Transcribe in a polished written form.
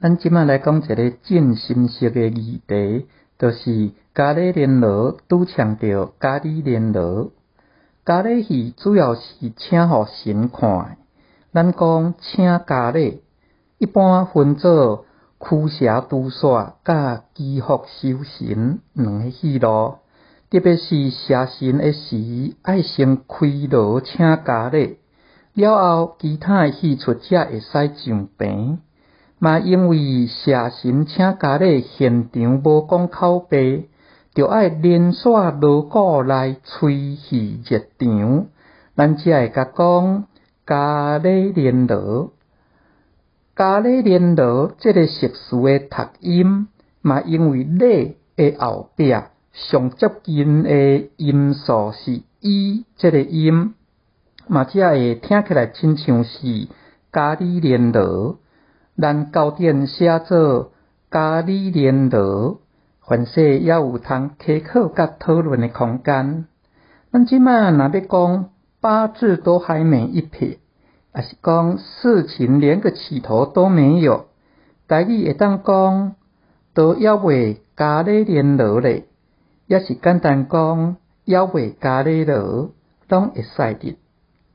咱這擺來講一个真心色的議題，就是咖喱連羅拄摵著咖喱連羅。咖喱戲主要是請予神看的。咱講請咖喱，一般分做驅邪除煞佮祈福修神兩个戲路。特別是社神的時，愛先開鑼請咖喱，了後其他的戲出才會使上棚。嘛因為社神請咖喱現場無講口白，著愛連紲鑼鼓來催戲入場，咱才會共講咖喱連鑼。咖喱連鑼這个俗詞的讀音，嘛因為禮的後壁上接近的音素是伊這个音，嘛才會聽起來親像是咖喱連鑼。咱教典寫做咖喱連鑼，凡勢猶有通稽考佮討論的空間。咱這擺若欲講八字都還沒一撇，抑是講事情連個起頭都沒有，台語會當講都猶未咖喱連鑼咧，抑是簡單講猶未咖喱鑼，攏會使得。